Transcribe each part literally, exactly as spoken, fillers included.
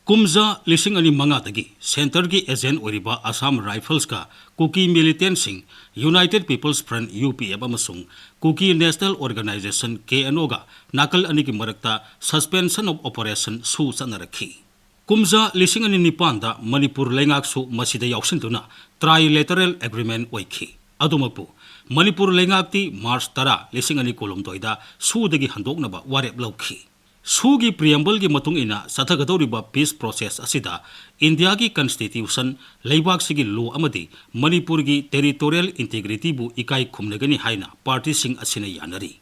ꯀꯨꯝꯖꯥ ꯂꯤꯁꯤꯡ ꯑꯅꯤ ꯃꯉꯥꯗꯒꯤ ꯁꯦꯟꯇꯔꯒꯤ ꯑꯦꯖꯦꯟ ꯑꯣꯏꯔꯤꯕ ꯑꯁꯥꯝ ꯔꯥꯏꯐꯜꯁꯀ ꯀꯨꯀꯤ ꯃꯤꯂꯤꯇꯦꯟꯁꯤꯡ, united peoples front, U P F, ꯑꯃꯁꯨꯡ Kuki national organisation, K N O ꯅꯥꯀꯜ ꯑꯅꯤꯒꯤ ꯃꯔꯛꯇ Suspension of Operation ꯁꯨ ꯆꯠꯅꯔꯛꯈꯤ꯫ ꯀꯨꯝꯖꯥ ꯂꯤꯁꯤꯡ ꯑꯅꯤ ꯅꯤꯄꯥꯟꯗ ꯃꯅꯤꯄꯨꯔ ꯂꯩꯉꯥꯛꯁꯨ ꯃꯁꯤꯗ ꯌꯥꯎꯁꯤꯟꯗꯨꯅ Trilateral Agreement ꯑꯣꯏꯈꯤ꯫ ꯑꯗꯨꯃꯛꯄꯨ, ꯃꯅꯤꯄꯨꯔ ꯂꯩꯉꯥꯛꯇꯤ ꯃꯥꯔꯆ ꯇꯔꯥ, ꯂꯤꯁꯤꯡ ꯑꯅꯤ ꯀꯨꯟꯍꯨꯝꯗꯣꯏꯗ ꯁꯨꯗꯒꯤ ꯍꯟꯗꯣꯛꯅꯕ ꯋꯥꯔꯦꯞ ꯂꯧꯈꯤ꯫ ꯁꯨꯒꯤ preamble ꯒꯤ ꯃꯇꯨꯡ ꯏꯟꯅ ꯆꯠꯊꯒꯗꯧꯔꯤꯕ peace process ꯑꯁꯤꯗ ꯏꯟꯗꯤꯌꯥꯒꯤ constitution, ꯂꯩꯕꯥꯛꯁꯤꯒꯤ law ꯑꯃꯗꯤ ꯃꯅꯤꯄꯨꯔꯒꯤ territorial integrity ꯕꯨ ꯏꯀꯥꯏ ꯈꯨꯝꯅꯒꯅꯤ ꯍꯥꯏꯅ ꯄꯥꯔꯇꯤꯁꯤꯡ ꯑꯁꯤꯅ ꯌꯥꯅꯔꯤ꯫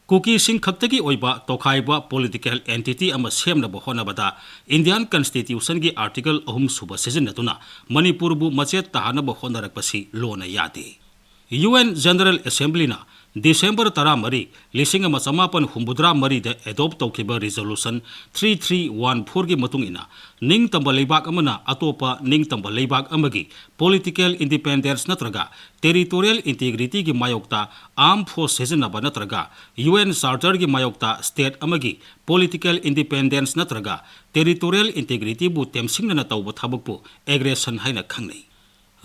ꯀꯨꯀꯤꯁꯤꯡ ꯈꯛꯇꯒꯤ ꯑꯣꯏꯕ ꯇꯣꯈꯥꯏꯕ political entity ꯑꯃ ꯁꯦꯝꯅꯕ ꯍꯣꯠꯅꯕꯗ Indian constitution ꯒꯤ article ꯑꯍꯨꯝ ꯁꯨꯕ ꯁꯤꯖꯤꯟꯅꯗꯨꯅ ꯃꯅꯤꯄꯨꯔꯕꯨ ꯃꯆꯦꯠ ꯇꯥꯍꯟꯅꯕ ꯍꯣꯠꯅꯔꯛꯄꯁꯤ ꯂꯣꯅ ꯌꯥꯗꯦ꯫ ꯌꯨ ꯑꯦꯟ General Assembly ꯅ ꯗꯤꯁꯦꯝꯕꯔ ꯇꯔꯥꯃꯔꯤ, ꯂꯤꯁꯤꯡ ꯑꯃ ꯆꯃꯥꯄꯟ ꯍꯨꯝꯐꯨꯇꯔꯥ ꯃꯔꯤꯗ adopt ꯇꯧꯈꯤꯕ Resolution three three one four ꯒꯤ ꯃꯇꯨꯡ ꯏꯟꯅ, ꯅꯤꯡꯇꯝꯕ ꯂꯩꯕꯥꯛ ꯑꯃꯅ ꯑꯇꯣꯞꯄ ꯅꯤꯡꯇꯝꯕ ꯂꯩꯕꯥꯛ ꯑꯃꯒꯤ political independence ꯅꯠꯇ꯭ꯔꯒ territorial integrity ꯒꯤ ꯃꯥꯌꯣꯛꯇ armed force ꯁꯤꯖꯤꯟꯅꯕ ꯅꯠꯇ꯭ꯔꯒ ꯌꯨ ꯑꯦꯟ Charter ꯒꯤ ꯃꯥꯌꯣꯛꯇ state ꯑꯃꯒꯤ political independence ꯅꯠꯇ꯭ꯔꯒ territorial integrity ꯕꯨ ꯇꯦꯝꯁꯤꯡꯅꯅ ꯇꯧꯕ ꯊꯕꯛꯄꯨ aggression ꯍꯥꯏꯅ ꯈꯪꯅꯩ꯫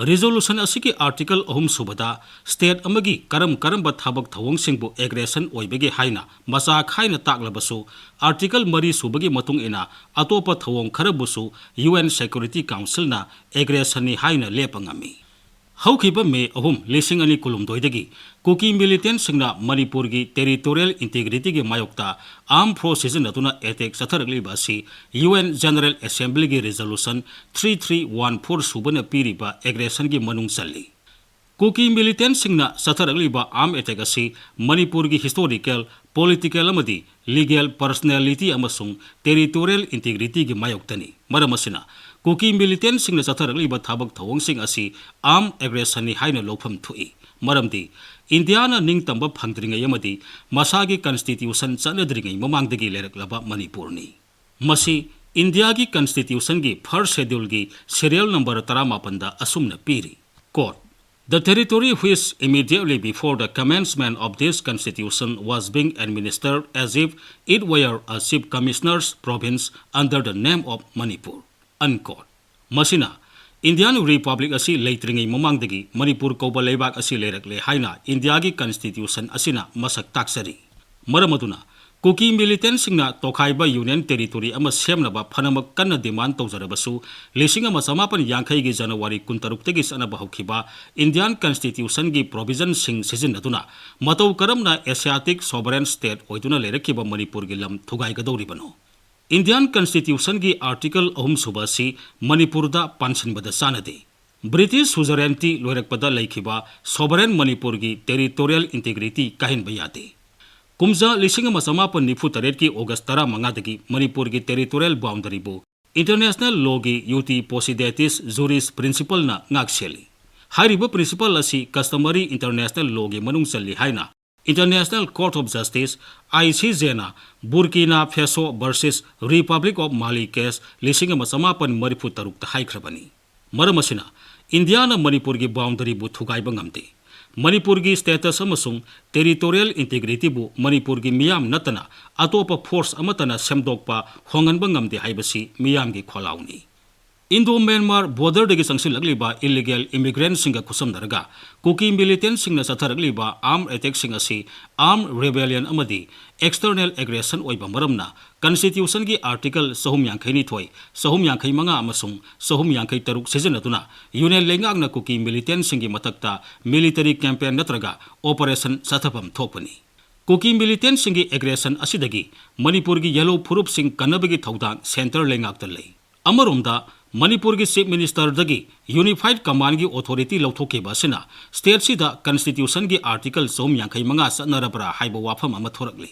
Resolution ꯑꯁꯤꯒꯤ article ꯑꯍꯨꯝ ꯁꯨꯕꯗ state ꯑꯃꯒꯤ ꯀꯔꯝ ꯀꯔꯝꯕ ꯊꯕꯛ ꯊꯧꯑꯣꯡꯁꯤꯡꯕꯨ aggression ꯑꯣꯏꯕꯒꯦ ꯍꯥꯏꯅ ꯃꯆꯥ ꯈꯥꯏꯅ ꯇꯥꯛꯂꯕꯁꯨ, article ꯃꯔꯤ ꯁꯨꯕꯒꯤ ꯃꯇꯨꯡ ꯏꯟꯅ ꯑꯇꯣꯞꯄ ꯊꯧꯑꯣꯡ ꯈꯔꯕꯨꯁꯨ ꯌꯨ ꯑꯦꯟ Security Council ꯅ aggression ꯅꯤ ꯍꯥꯏꯅ ꯂꯦꯞꯄ ꯉꯝꯃꯤ꯫ ꯍꯧꯈꯤꯕ ꯃꯦ ꯑꯍꯨꯝ, ꯂꯤꯁꯤꯡ ꯑꯅꯤ ꯀꯨꯟꯍꯨꯝꯗꯣꯏꯗꯒꯤ ꯀꯨꯀꯤ ꯃꯤꯂꯤꯇꯦꯟꯁꯤꯡꯅ ꯃꯅꯤꯄꯨꯔꯒꯤ territorial integrity ꯒꯤ ꯃꯥꯌꯣꯛꯇ armed force ꯁꯤꯖꯤꯟꯅꯗꯨꯅ attack ꯆꯠꯊꯔꯛꯂꯤꯕ ꯑꯁꯤ ꯌꯨ ꯑꯦꯟ General Assembly ꯒꯤ Resolution three three one four ꯁꯨꯕꯅ ꯄꯤꯔꯤꯕ aggression ꯒꯤ ꯃꯅꯨꯡ ꯆꯜꯂꯤ꯫ ꯀꯨꯀꯤ ꯃꯤꯂꯤꯇꯦꯟꯁꯤꯡꯅ ꯆꯠꯊꯔꯛꯂꯤꯕ armed attack ꯑꯁꯤ ꯃꯅꯤꯄꯨꯔꯒꯤ historical, political ꯑꯃꯗꯤ legal personality ꯑꯃꯁꯨꯡ territorial integrity ꯒꯤ ꯃꯥꯌꯣꯛꯇꯅꯤ꯫ ꯃꯔꯝ ꯑꯁꯤꯅ, ꯀꯨꯀꯤ ꯃꯤꯂꯤꯇꯦꯟꯁꯤꯡꯅ ꯆꯠꯊꯔꯛꯂꯤꯕ ꯊꯕꯛ ꯊꯧꯑꯣꯡꯁꯤꯡ ꯑꯁꯤ armed aggression ꯅꯤ ꯍꯥꯏꯅ ꯂꯧꯐꯝ ꯊꯣꯛꯏ꯫ ꯃꯔꯝꯗꯤ, ꯏꯟꯗꯤꯌꯥꯅ ꯅꯤꯡꯇꯝꯕ ꯐꯪꯗ꯭ꯔꯤꯉꯩ ꯑꯃꯗꯤ ꯃꯁꯥꯒꯤ constitution ꯆꯠꯅꯗ꯭ꯔꯤꯉꯩ ꯃꯃꯥꯡꯗꯒꯤ ꯂꯩꯔꯛꯂꯕ ꯃꯅꯤꯄꯨꯔꯅꯤ꯫ ꯃꯁꯤ ꯏꯟꯗꯤꯌꯥꯒꯤ constitution ꯒꯤ first schedule ꯒꯤ serial number ꯇꯔꯥꯃꯥꯄꯟꯗ ꯑꯁꯨꯝꯅ ꯄꯤꯔꯤ: Quote, The territory which immediately before the commencement of this constitution was being administered as if it were a chief commissioner's province under the name of Manipur." Unquote. ꯃꯁꯤꯅ Indian Republic ꯑꯁꯤ ꯂꯩꯇ꯭ꯔꯤꯉꯩ ꯃꯃꯥꯡꯗꯒꯤ ꯃꯅꯤꯄꯨꯔ ꯀꯧꯕ ꯂꯩꯕꯥꯛ ꯑꯁꯤ ꯂꯩꯔꯛꯂꯦ ꯍꯥꯏꯅ ꯏꯟꯗꯤꯌꯥꯒꯤ constitution ꯑꯁꯤꯅ ꯃꯁꯛ ꯇꯥꯛꯆꯔꯤ꯫ ꯃꯔꯝ ꯑꯗꯨꯅ ꯀꯨꯀꯤ militantꯁꯤꯡꯅ ꯇꯣꯈꯥꯏꯕ Union Territory ꯑꯃ ꯁꯦꯝꯅꯕ ꯐꯅꯃꯛ ꯀꯟꯅ demand ꯇꯧꯖꯔꯕꯁꯨ, ꯂꯤꯁꯤꯡ ꯑꯃ ꯆꯃꯥꯄꯟ ꯌꯥꯡꯈꯩꯒꯤ January ꯀꯨꯟꯇꯔꯨꯛꯇꯒꯤ ꯆꯠꯅꯕ ꯍꯧꯈꯤꯕ Indian constitutionꯒꯤ provisionꯁꯤꯡ ꯁꯤꯖꯤꯟꯅꯗꯨꯅ ꯃꯇꯧ ꯀꯔꯝꯅ Asiatic sovereign state ꯑꯣꯏꯗꯨꯅ ꯂꯩꯔꯛꯈꯤꯕ ꯃꯅꯤꯄꯨꯔꯒꯤ ꯂꯝ ꯊꯨꯒꯥꯏꯒꯗꯧꯔꯤꯕꯅꯣ? Indian constitutionꯒꯤ article ꯑꯍꯨꯝꯁꯨꯕ ꯑꯁꯤ ꯃꯅꯤꯄꯨꯔꯗ ꯄꯥꯟꯁꯤꯟꯕꯗ ꯆꯥꯟꯅꯗꯦ꯫ British suzerainty ꯂꯣꯏꯔꯛꯄꯗ ꯂꯩꯈꯤꯕ sovereign ꯃꯅꯤꯄꯨꯔꯒꯤ territorial integrity ꯀꯥꯏꯍꯟꯕ ꯌꯥꯗꯦ꯫ ꯀꯨꯝꯖꯥ ꯂꯤꯁꯤꯡ ꯑꯃ ꯆꯃꯥꯄꯟ ꯅꯤꯐꯨ ꯇꯔꯦꯠꯀꯤ August ꯇꯔꯥꯃꯉꯥꯗꯒꯤ ꯃꯅꯤꯄꯨꯔꯒꯤ territorial boundaryꯕꯨ international lawꯒꯤ uti possidetis juris principleꯅ ꯉꯥꯛ ꯁꯦꯜꯂꯤ꯫ ꯍꯥꯏꯔꯤꯕ principle ꯑꯁꯤ customary international lawꯒꯤ ꯃꯅꯨꯡ ꯆꯜꯂꯤ ꯍꯥꯏꯅ International Court of Justice, ICJꯅ Burkina Faso versus Republic of Mali case ꯂꯤꯁꯤꯡ ꯑꯃ ꯆꯃꯥꯄꯟ ꯃꯔꯤꯐꯨ ꯇꯔꯨꯛꯇ ꯍꯥꯏꯈ꯭ꯔꯕꯅꯤ꯫ ꯃꯔꯝ ꯑꯁꯤꯅ ꯏꯟꯗꯤꯌꯥꯅ ꯃꯅꯤꯄꯨꯔꯒꯤ boundaryꯕꯨ ꯊꯨꯒꯥꯏꯕ ꯉꯝꯗꯦ꯫ ꯃꯅꯤꯄꯨꯔꯒꯤ status ꯑꯃꯁꯨꯡ territorial integrityꯕꯨ ꯃꯅꯤꯄꯨꯔꯒꯤ ꯃꯤꯌꯥꯝ ꯅꯠꯇꯅ ꯑꯇꯣꯞꯄ force ꯑꯃꯠꯇꯅ ꯁꯦꯝꯗꯣꯛꯄ, ꯍꯣꯡꯍꯟꯕ ꯉꯝꯗꯦ ꯍꯥꯏꯕꯁꯤ ꯃꯤꯌꯥꯝꯒꯤ ꯈꯣꯜꯂꯥꯎꯅꯤ꯫ Indo-Myanmar borderꯗꯒꯤ ꯆꯪꯁꯤꯜꯂꯛꯂꯤꯕ illegal immigrantꯁꯤꯡꯒ ꯈꯨꯠꯁꯝꯅꯔꯒ ꯀꯨꯀꯤ militantꯁꯤꯡꯅ ꯆꯠꯊꯔꯛꯂꯤꯕ armed attackꯁꯤꯡ ꯑꯁꯤ armed rebellion ꯑꯃꯗꯤ external aggression ꯑꯣꯏꯕ ꯃꯔꯝꯅ constitutionꯒꯤ article ꯆꯍꯨꯝ ꯌꯥꯡꯈꯩ ꯅꯤꯊꯣꯏ, ꯆꯍꯨꯝ ꯌꯥꯡꯈꯩ ꯃꯉꯥ ꯑꯃꯁꯨꯡ ꯆꯍꯨꯝ ꯌꯥꯡꯈꯩ ꯇꯔꯨꯛ ꯁꯤꯖꯤꯟꯅꯗꯨꯅ Union ꯂꯩꯉꯥꯛꯅ ꯀꯨꯀꯤ militantꯁꯤꯡꯒꯤ ꯃꯊꯛꯇ military campaign ꯅꯠꯇ꯭ꯔꯒ operation ꯆꯠꯊꯐꯝ ꯊꯣꯛꯄꯅꯤ꯫ ꯀꯨꯀꯤ militantꯁꯤꯡꯒꯤ aggression ꯑꯁꯤꯗꯒꯤ ꯃꯅꯤꯄꯨꯔꯒꯤ ꯌꯦꯜꯍꯧ ꯐꯨꯔꯨꯞꯁꯤꯡ ꯀꯟꯅꯕꯒꯤ ꯊꯧꯗꯥꯡ centre ꯂꯩꯉꯥꯛꯇ ꯂꯩ꯫ ꯑꯃꯔꯣꯝꯗ ꯃꯅꯤꯄꯨꯔꯒꯤ Chief Ministerꯗꯒꯤ unified commandꯒꯤ authority ꯂꯧꯊꯣꯛꯈꯤꯕ ꯑꯁꯤꯅ stateꯁꯤꯗ constitutionꯒꯤ article ꯆꯍꯨꯝ ꯌꯥꯡꯈꯩ ꯃꯉꯥ ꯆꯠꯅꯔꯕ꯭ꯔꯥ ꯍꯥꯏꯕ ꯋꯥꯐꯝ ꯑꯃ ꯊꯣꯔꯛꯂꯤ꯫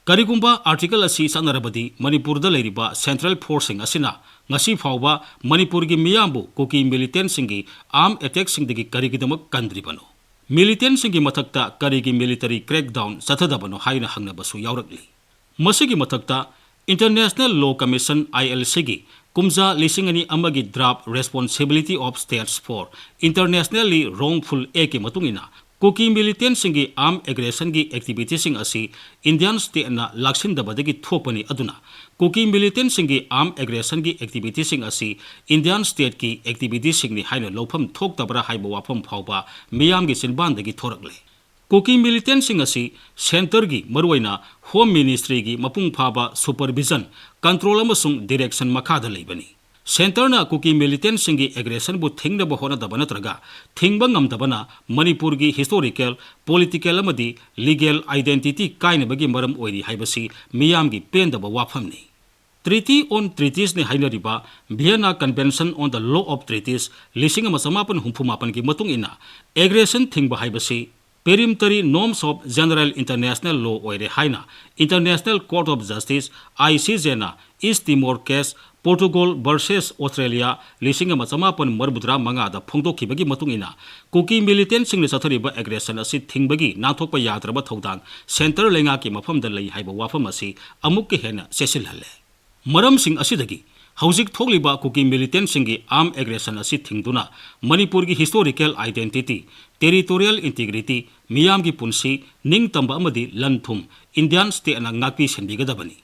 ꯀꯔꯤꯒꯨꯝꯕ article ꯑꯁꯤ ꯆꯠꯅꯔꯕꯗꯤ ꯃꯅꯤꯄꯨꯔꯗ ꯂꯩꯔꯤꯕ central forceꯁꯤꯡ ꯑꯁꯤꯅ ꯉꯁꯤ ꯐꯥꯎꯕ ꯃꯅꯤꯄꯨꯔꯒꯤ ꯃꯤꯌꯥꯝꯕꯨ ꯀꯨꯀꯤ militantꯁꯤꯡꯒꯤ armed attackꯁꯤꯡꯗꯒꯤ ꯀꯔꯤꯒꯤꯗꯃꯛ ꯀꯟꯗ꯭ꯔꯤꯕꯅꯣ? Militantꯁꯤꯡꯒꯤ ꯃꯊꯛꯇ ꯀꯔꯤꯒꯤ military crackdown ꯆꯠꯊꯗꯕꯅꯣ ꯍꯥꯏꯅ ꯍꯪꯅꯕꯁꯨ ꯌꯥꯎꯔꯛꯂꯤ꯫ ꯃꯁꯤꯒꯤ ꯃꯊꯛꯇ International Law Commission, ILCꯒꯤ ꯀꯨꯝꯖꯥ ꯂꯤꯁꯤꯡ ꯑꯅꯤ ꯑꯃꯒꯤ Draft Responsibility of States for Internationally Wrongful Actꯀꯤ ꯃꯇꯨꯡ ꯏꯟꯅ, ꯀꯨꯀꯤ militantꯁꯤꯡꯒꯤ armed aggressionꯒꯤ activityꯁꯤꯡ ꯑꯁꯤ Indian stateꯅ ꯂꯥꯛꯁꯤꯟꯗꯕꯗꯒꯤ ꯊꯣꯛꯄꯅꯤ, ꯑꯗꯨꯅ ꯀꯨꯀꯤ militantꯁꯤꯡꯒꯤ armed aggressionꯒꯤ activityꯁꯤꯡ ꯑꯁꯤ Indian stateꯀꯤ activityꯁꯤꯡꯅꯤ ꯍꯥꯏꯅ ꯂꯧꯐꯝ ꯊꯣꯛꯇꯕ꯭ꯔꯥ ꯍꯥꯏꯕ ꯋꯥꯐꯝ ꯐꯥꯎꯕ ꯃꯤꯌꯥꯝꯒꯤ ꯆꯤꯟꯕꯥꯟꯗꯒꯤ ꯊꯣꯔꯛꯂꯦ꯫ ꯀꯨꯀꯤ militantꯁꯤꯡ ꯑꯁꯤ centreꯒꯤ, ꯃꯔꯨꯑꯣꯏꯅ Home Ministryꯒꯤ ꯃꯄꯨꯡ ꯐꯥꯕ supervision, control ꯑꯃꯁꯨꯡ direction ꯃꯈꯥꯗ ꯂꯩꯕꯅꯤ꯫ Centreꯅ ꯀꯨꯀꯤ militantꯁꯤꯡꯒꯤ aggressionꯕꯨ ꯊꯤꯡꯅꯕ ꯍꯣꯠꯅꯗꯕ ꯅꯠꯇ꯭ꯔꯒ ꯊꯤꯡꯕ ꯉꯝꯗꯕꯅ ꯃꯅꯤꯄꯨꯔꯒꯤ historical, political ꯑꯃꯗꯤ legal identity ꯀꯥꯏꯅꯕꯒꯤ ꯃꯔꯝ ꯑꯣꯏꯔꯤ ꯍꯥꯏꯕꯁꯤ ꯃꯤꯌꯥꯝꯒꯤ ꯄꯦꯟꯗꯕ ꯋꯥꯐꯝꯅꯤ꯫ Treaty on Treatiesꯅꯤ ꯍꯥꯏꯅꯔꯤꯕ Vienna Convention on the Law of Treaties ꯂꯤꯁꯤꯡ ꯑꯃ ꯆꯃꯥꯄꯟ ꯍꯨꯝꯐꯨ ꯃꯥꯄꯟꯒꯤ ꯃꯇꯨꯡ ꯏꯟꯅ, aggression ꯊꯤꯡꯕ ꯍꯥꯏꯕꯁꯤ peremptory norms of general international law ꯑꯣꯏꯔꯦ ꯍꯥꯏꯅ International Court of Justice, ICJꯅ East Timor case, Portugal versus Australia ꯂꯤꯁꯤꯡ ꯑꯃ ꯆꯃꯥꯄꯟ ꯃꯔꯤꯐꯨꯇꯔꯥ ꯃꯉꯥꯗ ꯐꯣꯡꯗꯣꯛꯈꯤꯕꯒꯤ ꯃꯇꯨꯡ ꯏꯟꯅ, ꯀꯨꯀꯤ militantꯁꯤꯡꯅ ꯆꯠꯊꯔꯤꯕ aggression ꯑꯁꯤ ꯊꯤꯡꯕꯒꯤ ꯅꯥꯟꯊꯣꯛꯄ ꯌꯥꯗ꯭ꯔꯕ ꯊꯧꯗꯥꯡ centre ꯂꯩꯉꯥꯛꯀꯤ ꯃꯐꯝꯗ ꯂꯩ ꯍꯥꯏꯕ ꯋꯥꯐꯝ ꯑꯁꯤ ꯑꯃꯨꯛꯀ ꯍꯦꯟꯅ ꯆꯦꯠꯁꯤꯜꯍꯜꯂꯦ꯫ ꯃꯔꯝꯁꯤꯡ ꯑꯁꯤꯗꯒꯤ ꯍꯧꯖꯤꯛ ꯊꯣꯛꯂꯤꯕ ꯀꯨꯀꯤ militantꯁꯤꯡꯒꯤ armed aggression ꯑꯁꯤ ꯊꯤꯡꯗꯨꯅ ꯃꯅꯤꯄꯨꯔꯒꯤ historical identity, territorial integrity, ꯃꯤꯌꯥꯝꯒꯤ ꯄꯨꯟꯁꯤ, ꯅꯤꯡꯇꯝꯕ ꯑꯃꯗꯤ ꯂꯟ ꯊꯨꯝ Indian stateꯅ ꯉꯥꯛꯄꯤ ꯁꯦꯟꯕꯤꯒꯗꯕꯅꯤ꯫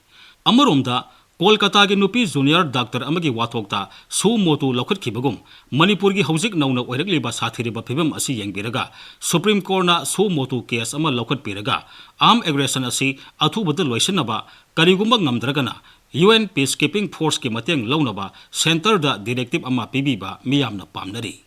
ꯑꯃꯔꯣꯝꯗ, ꯀꯣꯜꯀꯇꯥꯒꯤ ꯅꯨꯄꯤ junior doctor ꯑꯃꯒꯤ ꯋꯥꯊꯣꯛꯇ suo motu ꯂꯧꯈꯠꯈꯤꯕꯒꯨꯝ, ꯃꯅꯤꯄꯨꯔꯒꯤ ꯍꯧꯖꯤꯛ ꯅꯧꯅ ꯑꯣꯏꯔꯛꯂꯤꯕ ꯁꯥꯊꯤꯔꯕ ꯐꯤꯕꯝ ꯑꯁꯤ ꯌꯦꯡꯕꯤꯔꯒ Supreme Courtꯅ suo motu case ꯑꯃ ꯂꯧꯈꯠꯄꯤꯔꯒ armed aggression ꯑꯁꯤ ꯑꯊꯨꯕꯗ ꯂꯣꯏꯁꯤꯟꯅꯕ, ꯀꯔꯤꯒꯨꯝꯕ ꯉꯝꯗ꯭ꯔꯒꯅ UN peacekeeping forceꯀꯤ ꯃꯇꯦꯡ ꯂꯧꯅꯕ centreꯗ directive ꯑꯃ ꯄꯤꯕꯤꯕ ꯃꯤꯌꯥꯝꯅ ꯄꯥꯝꯅꯔꯤ꯫